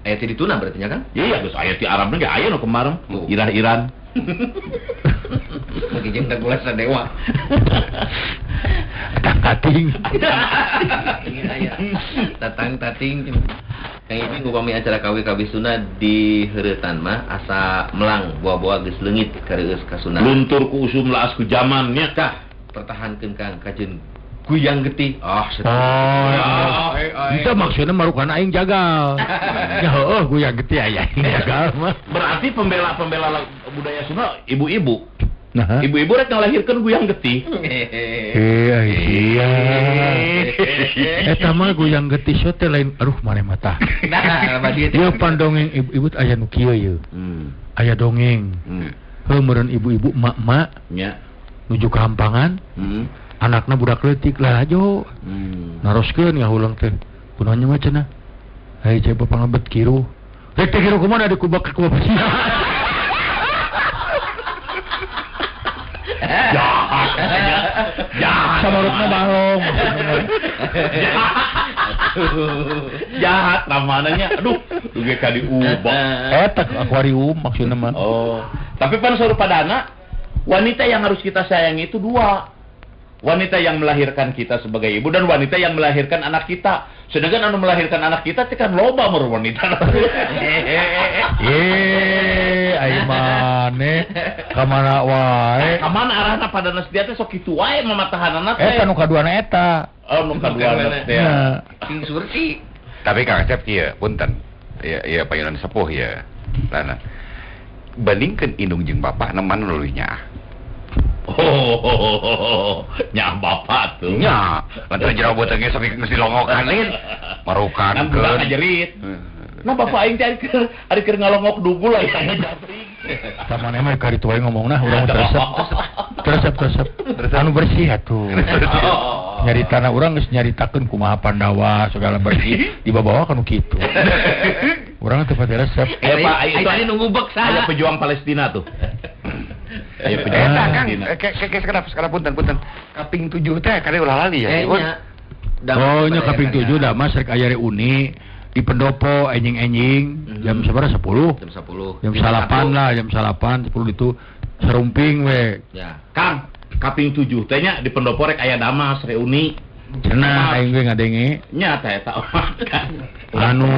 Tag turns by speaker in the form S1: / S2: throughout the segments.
S1: Aya ti dituna berarti nya kan?
S2: Iya, geus aya ti Arab ge aya nu kembar.
S1: Oh.
S2: Irah-iran.
S1: Mungkin jeung Nakula Sadewa.
S3: Tatang tating.
S1: Ingin aya. Tatang tating. Kang Ibing upami acara KW KB Sunda di heuretan mah asa melang boa-boa geus leungit kareueus ka Sunda.
S2: Luntur ku usum laas ku zamannya.
S1: Tah, pertahankeun Kang kajeun guyang getih. Ah, sedih.
S3: Oh, itu maksudnya marukan aing jagal. Ya heueuh guyang getih aya aing jagal mah.
S2: Berarti pembela-pembela budaya Sunda ibu-ibu.
S3: Nah.
S2: Ibu-ibu rek ngalahirkeun guyang getih.
S3: Iya iya. Eta mah guyang getih so teh lain aduh maneh mah tah.
S1: Nah, badi teh.
S3: Ieu pandongeng ibu-ibu aya nu kieu ieu. Aya dongeng. Heuh meureun ibu-ibu emak-emak
S2: Nya.
S3: nuju ka hampangan. Anakna budak leutik lalajo. Naroskeun ngahuleng teh. Kunaon nya mah cenah? Hai cai bapak ngabet kiruh. Rek teh kiruh kumaha di kubak ku bapak sia.
S2: Jahat. Jahat.
S3: Samarutna balong.
S2: Jahat ramananya. Aduh, duge ka diubah.
S3: Eta akuarium maksudna mah.
S2: Oh. Tapi pan sarupadana wanita yang harus kita sayangi itu dua. Wanita yang melahirkan kita sebagai ibu dan wanita yang melahirkan anak kita. Sedangkan anu melahirkan anak kita teh kan loba meureun wanita.
S3: Eh, ai maneh ka mana wae?
S2: Ka mana arahna padana setia teh sok kitu wae mamatahanana teh.
S3: Eta nu kaduana eta.
S2: Oh, nu kaduana teh.
S3: Nya.
S1: Sing surti.
S4: Tapi Kang Acep ieu punten. Ieu ieu panggilan sepuh ieu. Lana. Bandingkeun indung jeung bapak nu mana nu leuwih nyaah?
S2: Oh, nyaah bapak tuh.
S4: Nya, lantaran jero beuteung ge sampe geus dilongokan lain. Marukan
S2: Kan budak ngajerit. Nah bapak aing teh ari keur ngalongok dugul lah ya jabring.
S3: Samaneh mah kari tuai ngomongna urang mah teresep. Teresep teresep. Anu bersih atuh. Nyaritana urang geus nyaritakeun kumaha Pandawa segala bersih dibawa-bawa kan kitu. Urang teh pati resep.
S2: Eh Pak,
S1: Ai
S2: itu
S1: tadi nunggu bek saha.
S2: Aya pejuang Palestina tuh. Aya pejuang
S4: Eta Kang,
S2: Palestina.
S4: ke sekedap sekedap punten punten. Kaping 7 teh kali ulah lali ya.
S1: Nya.
S3: Oh, nya kaping 7 da mah rek aya reuni di pendopo enjing-enjing jam sabaraha 10?
S1: Jam 10.
S3: Jam 9 lah, jam 9, 10 itu serumping we.
S1: Ya.
S2: Kang, kaping 7 teh nya di pendopo rek aya damas reuni.
S3: Cenah aing ge ngadenge.
S2: Nya teh eta mah kan.
S3: Anu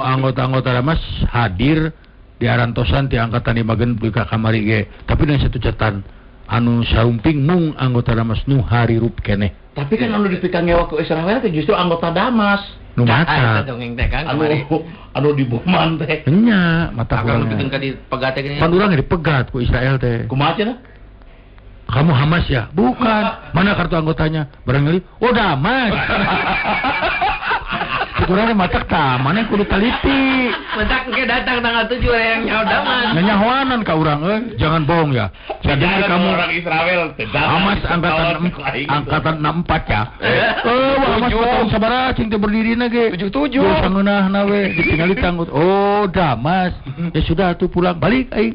S3: anggota-anggota damas hadir di arantosan ti angkatan 5 genep ka kamari ge. Tapi dengan satu catatan anu sarumping mung anggota damas nu harirup keneh.
S2: Tapi kan anu dipikangewa ku Israel teh justru anggota damas.
S3: Nu
S1: Ah,
S3: mata.
S1: eta dongeng teh Kang
S2: Anu
S1: kamari.
S2: anu di boman teh.
S3: Nya, mata
S1: Akang
S3: urang.
S1: nu pikeun ka dipegat teh gini.
S3: Pan urang ge dipegat ku Israel teh.
S2: Kumaha cenah?
S3: Kamu Hamas ya? Bukan. Mana kartu anggotanya? Barangkali. Oh, Damas. Kurang matak tah, mana kudu teliti.
S1: Mentak engke datang tanggal 7 yang nyaho Damas.
S3: Nyanyahoanan ka urang euy, jangan bohong ya. Jadi
S2: Jangan
S3: kamu
S2: orang Israel teh.
S3: Hamas angkatan angkatan 64 ya. Eh, wah Hamas tahun sabaraha cing teh berdirina ge.
S4: 77.
S3: Geus sangeunahna we ditinggali tanggut. Oh, Damas. Ya sudah tuh pulang balik aing.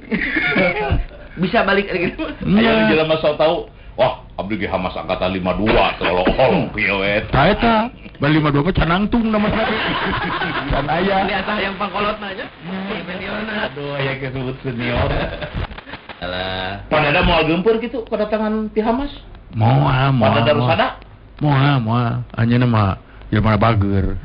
S1: Bisa balik gitu.
S2: Aya
S3: Nya.
S2: jelema sok tahu. Wah, abdi ge Hamas angkatan 52 tolong kieu we.
S3: Tah eta, bali 52 mah canangtung nama saya. Can aya.
S1: Ini asah yang pangkolot mah nya. Seniorna.
S2: Aduh, aya kesebut senior.
S1: Alah.
S2: Padada moal geumpeur kitu kedatangan ti Hamas.
S3: Moal, moal.
S2: Padada Rusada.
S3: Moal, moal. Anjeunna mah jelema bager.